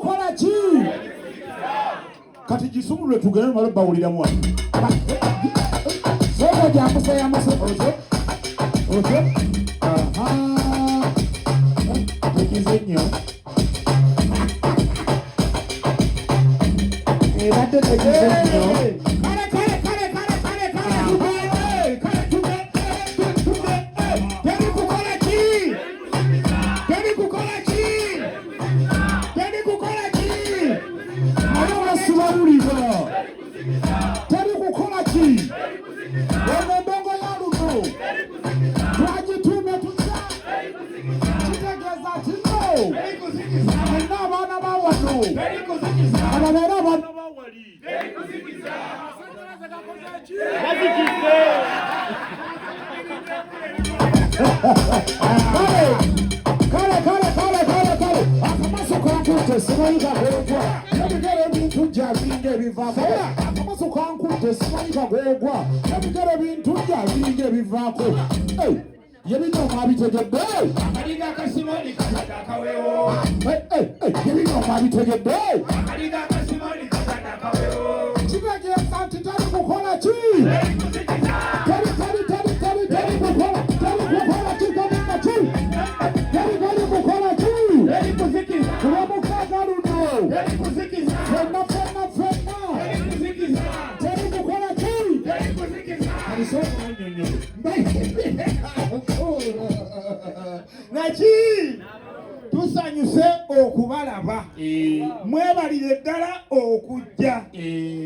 kukola ki? Kati gisumulule tugende male bawuliramu wano. Sooka gyamuse yamuse otyo otyo. Aha, tekize nnyo, ebadde tekize nnyo. Kale kale kale kale kale kale, tugende, kale tugende, tugende. Teri kukola ki? Teri kukola ki? Teri kukola ki? Naye basibawulira. Teri kukola ki? Eno endongo ya luno twagituumye tutya? Kitegeeza kino alina abaana ba wano ababeere abaana bawali. Kale kale kale kale kale kale, akamaso kankutte, simanyi kagoogwa ebigere bintujja biringa ebivaako. Akamaso kankutte, simanyi kagoogwa ebigere bintujja biringa ebivaako. Hey, ye bino mwabitegedde? Akalinga akasimoni katadde akaweewo. Hey, hey, hey, ye bino mwabitegedde? Akalinga akasimoni katadde akaweewo. Kitegeeza nti tali kukola ki? Teri kuzikiza. Teri teri teri teri teri kukola, teri kukola ki? Gamba ki? Teri teri kukola ki? Teri kuzikiza. Ku Lwomukaaga luno. Teri kuzikiza. Ffenna ffenna ffenna. Teri kuzikiza. Teri kukola ki? Teri kuzikiza. Naki tusanyuse okubalaba, mwebalire ddala okujja.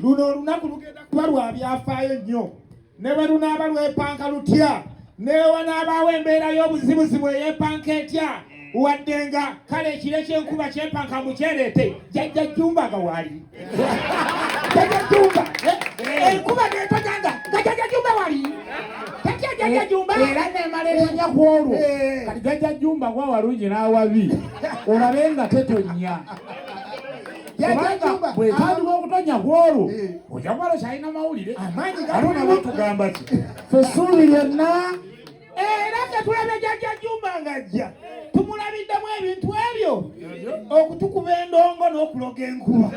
Luno olunaku lugenda kuba lwa byafaayo nnyo, ne bwe lunaaba lwepanka lutya, newanaabaawo embeera y'obuzibuzibu eyeepanka etya, wadde nga kale ekiro ky'enkuba kyepanka mukyereete. Jjajja Jjumba nga waali, Jjajja Jjumba, enkuba netaganga nga Jjajja Jjumba wali tatya, Jjajja Jjumba. Era nemala etonya ku olwo. Kati Jjajja Jjumba gwa walungi n'awabi, olabe nga tetonnya. Jjajja Kubanga Jjumba bwetandika okutonya ku olwo, ojja kuba lokyalina mawulire. Amaanyi Ate onaba tugamba ki? Ffe essuubi lyonna. Era ffe tulabye Jjajja Jjumba ng'ajja, tumulabiddemu ebintu ebyo okutukuba endongo n'okuloga enkuba.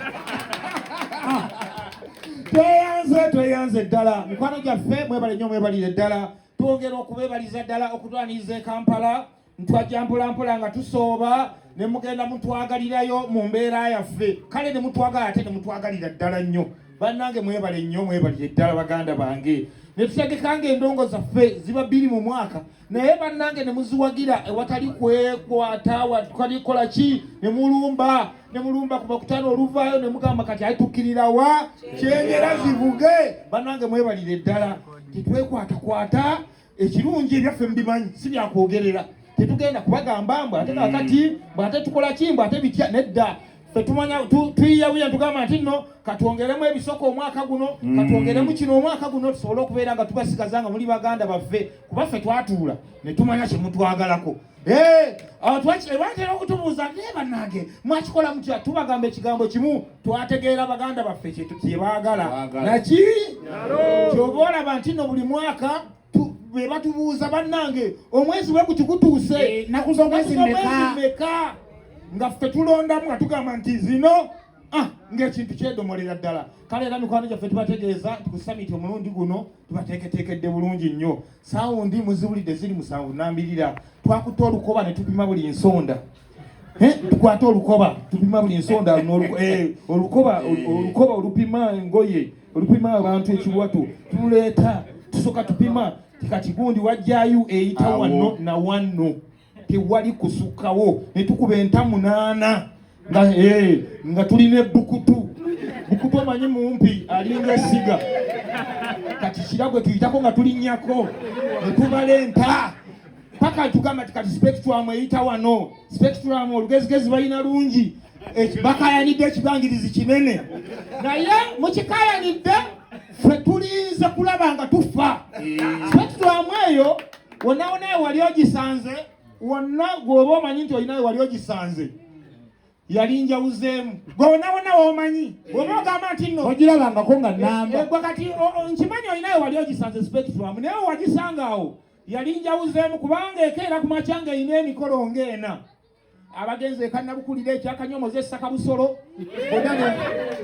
Tweyanze, tweyanze ddala, mikwano gyaffe, mwebale nnyo, mwebalire ddala. Twongera okubeebaliza ddala okutwaniriza e Kampala. Ntwajja mpolampola nga tusooba ne mugenda mutwagalirayo mu mbeera yaffe. Kale ne mutwagala, ate ne mutwagalira ddala nnyo. Bannange, mwebale nnyo, mwebalire ddala, baganda bange. Ne tutegeka nga endongo zaffe ziba 2 mu mwaka, naye bannange ne muziwagira ewatali kwekwata, watali kukola ki, ne mulumba, ne mulumba ku bakutano oluvaayo ne mugamba kati ayi tukkirirawa Kyengera zivuge. Bannange, mwebalire ddala, tetwekwatakwata. Ekirungi ebyaffe mubimanyi, si byakwogerera. Tetugenda kubagamba mbu ate kakati mbw ate tukola ki, mbu ate bitya. Nedda, ffe tumanya tuyiyawiya, tugamba nti nno katwongeremu ebisoko omwaka guno, katwongeremu kino omwaka guno, tusobole okubeera nga tubasigaza nga muli baganda baffe, kuba ffe twatuula ne tumanya kye mutwagalako. Awo batera okutubuuza, naye bannange mwakikola mutya? Tubagamba ekigambo kimu: twategeera baganda baffe kye baagala. Baagala. Naki kyova olaba nti nno buli mwaka be batubuuza, bannange omwezi bwe guti gutuuse, Ennaku z'omwezi ennaku z'omwezi mmeka? mmeka? Nga ffe tulondamu nga tugamba nti zino, ng'ekintu kyedomolera ddala. Kale era mikwano gyaffe, tubategeeza nti ku summit omulundi guno tubateeketeekedde bulungi nnyo. Sound muziwulidde, ziri 7 nambirira. Twakutte olukoba ne tupima buli nsonda. Tukwate olukoba tupima buli nsonda olukoba, olukoba olupima engoye, olupima abantu ekiwatu, tululeeta, tusooka tupima kati gundi wajjayo eyita Awo. wano na wano, tewali kusukkawo. Ne tukuba enta 8 nga tulina ebbukutu bukutu, omanyi mumpi alinga essiga, kati kira gwe tuyitako nga tulinnyako ne tubala enta paka tugamba ti kati spectrum eyita wano. Spectrum olugezigezi balina lungi. Bakayanidde ekibangirizi kinene, naye mukikayanidde ffe tulinze kulaba nga tufa. Spectrum eyo wonna wonna wali ogisanze, wonna gweoba omanyi nti olinayo wali ogisanze, yali njawuzeemu. Gwe wonna wonna womanyi oba ogamba nti nno Ogirabangako nga namba. Gwe kati nkimanyi olinayo wali ogisanze spectrum, naye wagisanga awo yali njawuzeemu, kubanga ekeera ku makya nga erina emikolo ng'ena. Abagenzi ekanabukulira ekyakanyomoza esakabusolo bonna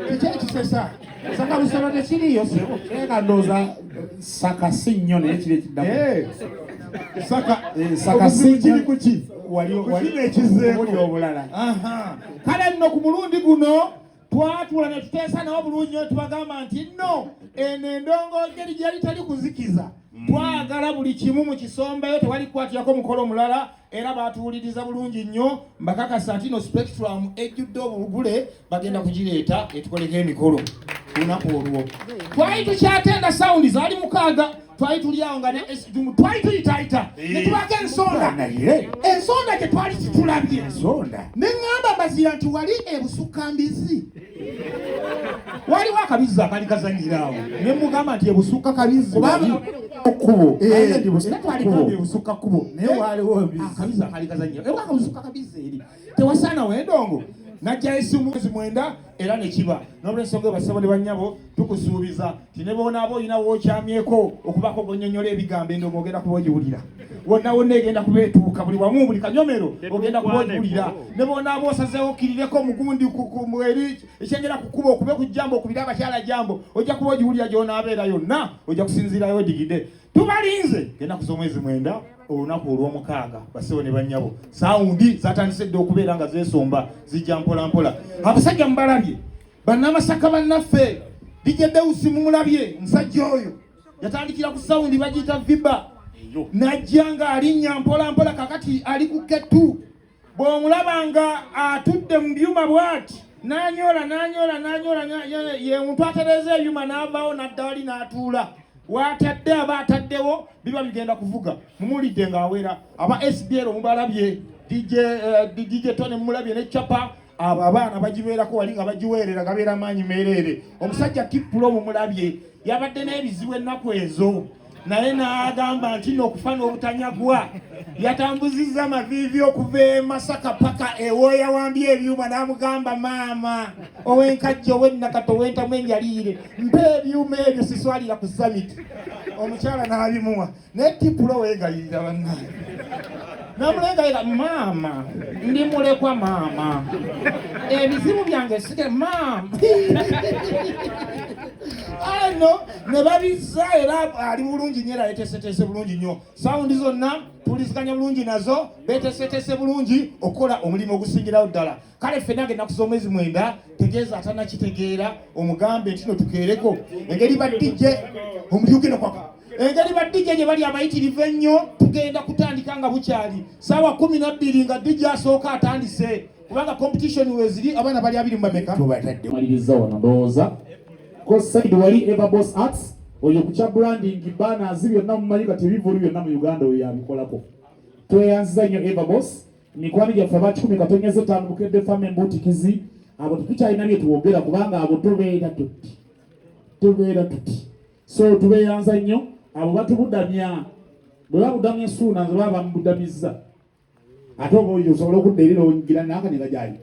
kiki ekisesa sakabusolo tekiriyo sebo. Nga ndowooza saka si nnyo naye kiri ekiddamu. Eh, saka Eh, saka si obuzibu kiri nnyo. kuki Wali Kukino ekizeeko. Omuli obulala. Aha. Kale nno ku mulundi guno twatuula ne tuteesa nabo bulungi nnyo, tubagamba nti nno eno endongo ngeri gyali tali kuzikiza, twagala buli kimu mu kisombeyo, tewali kukwatirako mukolo mulala, era baatuwuliriza bulungi nnyo. Mbakakasa nti no Spectrum ejjudde obulugule bagenda kugireeta etukoleko emikolo ku lunaku olwo. Twali tukyatenda sawundi zaali 6, twali tuli awo nga ne twali tuyitaayita ne tubaako ensonda. Naye Ensonda gye twali titulabye. Ensonda. Ne ŋŋamba Mbazira nti wali ebusukka mbizi. Waliwo akabizzi akali kazannyira awo. Ne mugamba nti ebusukka kabizzi Kubanga wali. kkubo. Eh, Naye ndi busukka era twali kkubo. gambye ebusukka kkubo. Naye waaliwo embizi. Akabizzi akali kazannyira. Ewa akabusukka kabizzi eri. Tewasaana w'endongo. Najjayo essimu mwezi 9 era ne kiba. N'olwensonga eyo bassebo ne bannyabo tukusuubiza nti ne bw'onaaba olina w'okyamyeko okubaako g'onnyonnyola ebigambo endongo ogenda kuba ogiwulira. Wonna wonna egenda kuba etuuka buli wamu buli kanyomero ogenda kuba ogiwulira. Ne bw'onaaba osazeewo okkirireko mugundi eri ekyengera ku kkubo okube ku jambo okubire abakyala jambo ojja kuba ogiwulira gy'onaabeera yonna ojja kusinziirayo odigide. Tubalinze ennaku z'omwezi 9 olunaku olw'omukaaga bassebo ne bannyabo. Sawundi zatandise dda okubeera nga zeesomba zijja mpola mpola. Abasajja mubalabye bannamasaka bannaffe DJ Deusi mumulabye omusajja oyo yatandikira ku sawundi bagiyita Viba najja ng'alinnya mpola mpola kakati ali ku K2 bw'omulaba nga atudde mu byuma bw'ati n'anyola n'anyola n'anyola ye muntu atereeza ebyuma n'avaawo n'adda wali n'atuula w'atadde aba ataddewo biba bigenda kuvuga. Mumuwulidde ng'awera aba SBL mubalabye DJ Tony mumulabye ne Chapa abo abaana bagibeerako wali nga bagiweerera gabeera maanyi meereere. Omusajja Kippulo mumulabye yabadde n'ebizibu ennaku ezo naye n'agamba nti nno okufa n'obutanyagwa yatambuzizza amaviivi okuva e Masaka paka ewooya wambye ebyuma n'amugamba maama ow'enkajja ow'ennakato ow'entamu enjaliire mpa ebyuma ebyo siswalira ku summit. Omukyala n'abimuwa naye Kippulo weegayirira bannange n'amulengayira maama ndi mulekwa maama ebizibu byange sige maama ano ne babizza era ali bulungi nnyo era yeteeseteese bulungi nnyo. Sawundi zonna tuwuliziganya bulungi nazo beeteeseteese bulungi okukola omulimu ogusingirawo ddala. Kale ffenna ng'ennaku z'omwezi 9 tegeeza atannakitegeera omugambe nti no tukeereko engeri ba DJ omuliro genda kwaka engeri ba DJ gye bali abayitirivu ennyo tugenda kutandika nga bukyali ssaawa 12 nga DJ asooka atandise kubanga competition weeziri abaana bali abiri mu bameka. Tubatadde. Maliriza wano ndowooza. Ko side wali Eva Boss Arts oyo ku kya branding banners byonna mumanyi kati ebivvulu byonna mu Uganda oyo yabikolako. Tweyanziza nnyo Eva Boss. Mikwano gyaffe aba 1.5 Bukedde Farm Embutikizi abo tetukyalina bye twogera kubanga abo tubeera tuti. Tubeera tuti. So tubeeyanza nnyo abo batubudamya. Bwe babudamya essuuna nze baba bamubudamizza. Ate oba oyo osobola okudda eri n'ogira nanka ne gajaayo.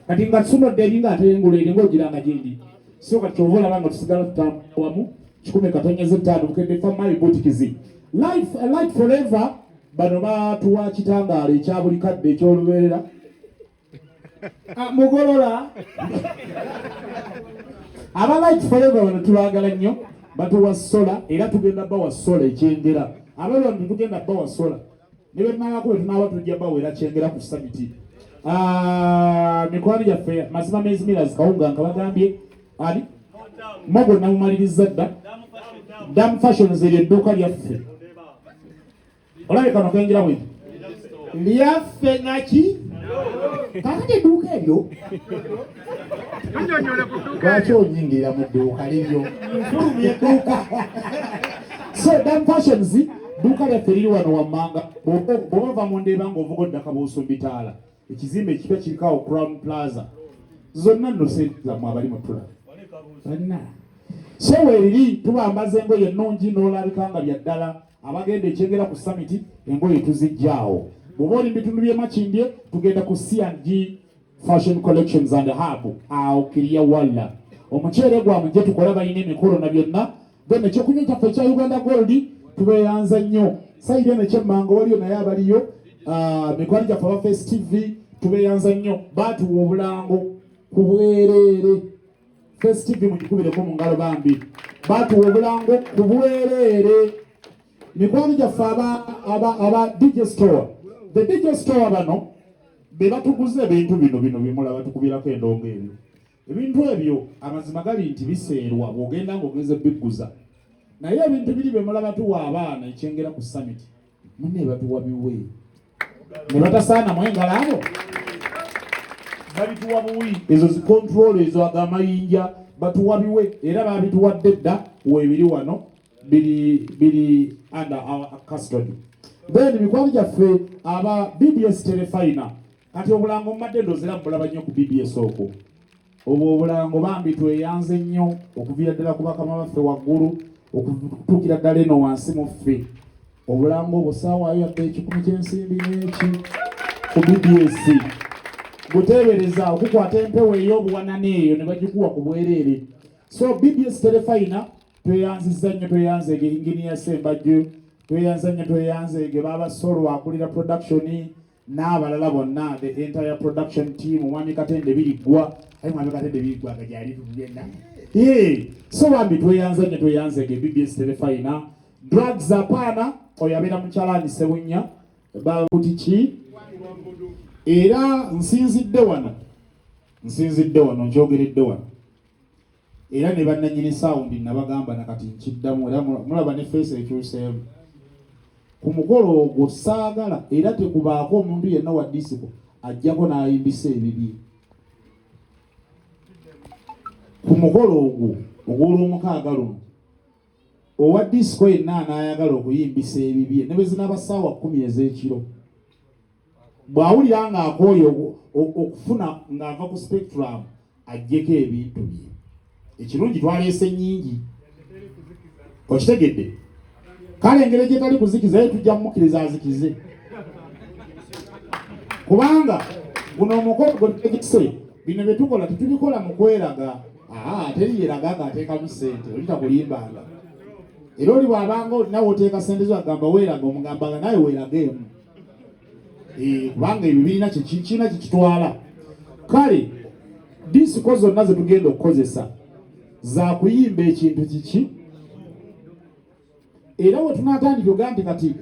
Kati nga tusumodde eri ng'ate engulu eri ng'ogira nga gyendi. So kati ky'ova olaba nga tusigala tutambula wamu 1.5 Bukedde Farm Embutikizi. Life, light forever bano batuwa kitangaala ekya buli kadde eky'olubeerera. Mugolola. Aba Light Forever bano tubaagala nnyo, batuwa sola era tugenda bawa sola ekyengera. Abalala tugenda bawa sola. Ne bwe tunaabako bwe tunaaba tujja baweera kyengera ku summit. Mikwano gyaffe Mazima Maize Millers Kawunga nkabagambye ali Mogo namumaliriza dda. Dam Fashions eryo edduuka lyaffe. Olabye kano kenjira bwe lyaffe naki kakati edduuka eryo lwaki onyingirira mu dduuka liryo? Nfulumya edduuka. So Dam Fashions dduuka lyaffe liri wano wammanga. Bw'oba ova mu Ndeeba ng'ovuga odda Kabuusu Mbitaala, ekizimbe ekipya kiriko awo Crown Plaza. Zonna nno ssente zammwe abali mu ttula. Bonna. So weeriri tubambaza engoye ennungi n'olabika nga bya ddala. Abagenda ekyengera ku summit engoye tuzijjaawo. Bw'oba oli mu bitundu by'e Makindye tugenda ku C&G Fashion Collections and Hub awo Kiriya Walla. Omuceere gwamwe gye tukola balina emikolo na byonna. Then ekyokunywa kyaffe ekya Uganda Gold tubeeyanza nnyo. Sayidi eno ekyemmanga waliyo naye abaliyo. Mikwano gyaffe aba Face TV tubeyanza nnyo, baatuwa obulango ku bwereere. Face TV mugikubireko mu ngalo bambi, baatuwa obulango ku bwereere. Mikwano gyaffe aba DJ Store, the DJ Store bano be batuguza ebintu bino bino bimulaba tukubirako endongo ebyo. Ebintu ebyo amazima gali nti biseerwa bw'ogenda ng'ogenze bigguza, naye ebintu biri bye mulaba tuwa abaana ekyengera ku summit munne batuwa biwe ne batasaanamu engalo abo babituwa buwi. Ezo zi control ezo agamayinja batuwa biwe era babituwadde dda, weebiri wano biri under our custody. Then mikwano gyaffe aba BBS Terefayina, kati obulango mbadde ndozera bulaba nnyo ku BBS okwo. Obwo obulango bambi tweyanze nnyo okuviira ddala ku bakama baffe waggulu okutuukira ddala eno wansi mu ffe. Obulango obwo saawaayo yadde 100 ky'ensimbi n'eki ku BBS buteebereza okukwata empewo ey'obuwanana eyo ne bagikuwa ku bwereere. So BBS Terefayina tweyanzizza nnyo, tweyanzeege Engineer Sembajju, tweyanza nnyo, tweyanzeege Baba Solo akulira production n'abalala bonna, the entire production team, Mwami Katende Biriggwa, ayi Mwami Katende Biriggwa nga gyali tugenda. So bambi tweyanza nnyo, tweyanzeege BBS Terefayina. Drugs apaana, oyo abeera mukyalaani Sewunnya bakuti ki, era nsinzidde wano nkyogeredde wano era ne bannannyini sound nabagamba nakati nkiddamu, era mulaba ne face ekyuseemu ku mukolo ogwo. Saagala era tekubaako omuntu yenna wa disiko ajjako n'ayimbisa ebibye ku mukolo ogwo ogw'olwomukaaga luno. Owa disiko yenna anaayagala okuyimbisa ebibye ne bwe zinaaba ssaawa 10 ez'ekiro, bw'awulira ng'akooye okufuna ng'ava ku Spectrum, aggyeko ebintu bye. Ekirungi twaleese nnyingi, okitegedde? Kale engeri gyetali kuzikiza, ye tujja mumukkiriza azikize, kubanga guno omukolo gwe tutegese, bino bye tukola tetubikola mu kweraga. Aa, teri yeraga ng'ateekamu ssente, oli takulimbanga. Era oli bw'abanga olinawe oteeka ssente zo agamba weeraga, omugambanga nawe weerageemu. Kubanga ebyo birina kirina kikitwala. Kale disiko zonna ze tugenda okukozesa za kuyimba ekintu kiki, era we tunaatandika ogaa nti kati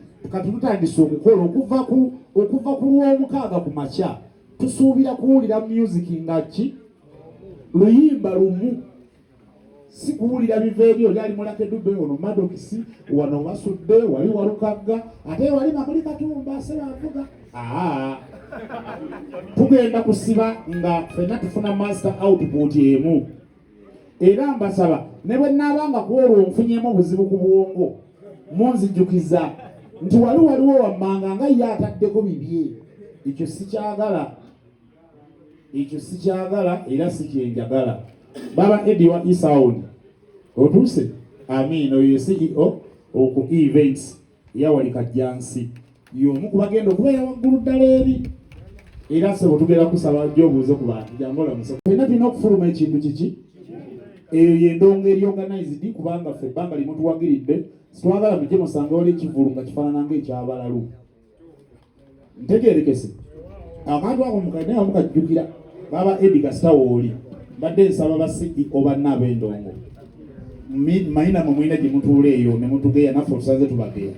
tutandise okukola okuva ku lw'omukaaga ku makya, tusuubira kuwulira music nga ki luyimba lumu, si kuwulira biva eri oli ali mulake Dube, ono Madokisi, wano basudde wali Walukagga, ate wali Mamuli Katumba sebavuga. Aa, tugenda kusiba nga ffenna tufuna master output emu. Era mbasaba ne bwe naabanga ku olwo nfunyemu obuzibu ku bwongo, munzijukiza nti waliwo wammanga nga ye ataddeko bibye. Ekyo sikyagala, ekyo sikyagala era si kyenjagala. Baba Edi wa Esound otuuse, amiina. Oyo ye CEO oku events yawali Kajjansi, y'omu ku bagenda okubeera waggulu ddala eri. Era sebo tugenda kusaba jjo obuuze ku bantu, jangu olamuse. Ffenna tulina okufuluma ekintu kiki, eyo y'endongo eri organized, kubanga ffe ebbanga limu tuwagiridde, sitwagala mujje musange wali ekivvulu nga kifaanana ng'ekyabalalu. Ntegerekese akantu ako mukanaye mukajjukira. Baba Edi kasita wooli, mbadde nsaba ba CEO banna ab'endongo mayina mwe mulina gye mutuula eyo ne mutugeya, naffe otusanze tubageya,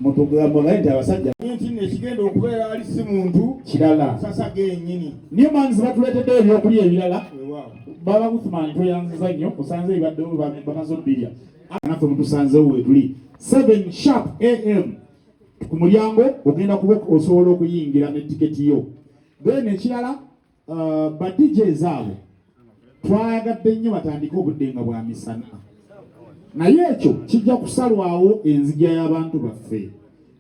mutugamba nti abasajja nti nno ekigenda okubeera ali si muntu kirala sasa gennyini. Newmans batuleetedde ebyokulya ebirala. Weewaawo. Baba Uthman tweyanziza nnyo, osanze ebibaddewo bamaze obbirya, naffe mutusanzewo wetuli 7 sharp am ku mulyango, ogenda kuba osobola okuyingira ne tiketi yo. Then ekirala, ba DJs abo twayagadde nnyo batandike obudde nga bwa misana, naye ekyo kijja kusalwawo enzija y'abantu baffe.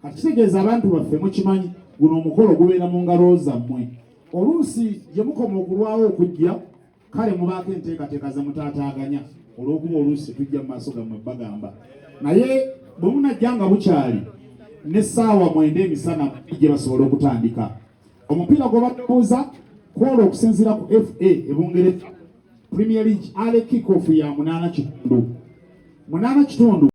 Kati kitegeeza abantu baffe mukimanyi guno omukolo gubeera mu ngalo zammwe, oluusi gye mukoma okulwawo okujja, kale mubaako enteekateeka ze mutaataaganya olw'okuba oluusi tujja mu maaso gammwe bagamba, naye bwe munajja nga bukyali n'essaawa 9 emisana gye basobola okutandika omupiira gwe babuuza kwolwo. Okusinziira ku FA ebungereza Premier League, early kick off ya 8:15, 8:15.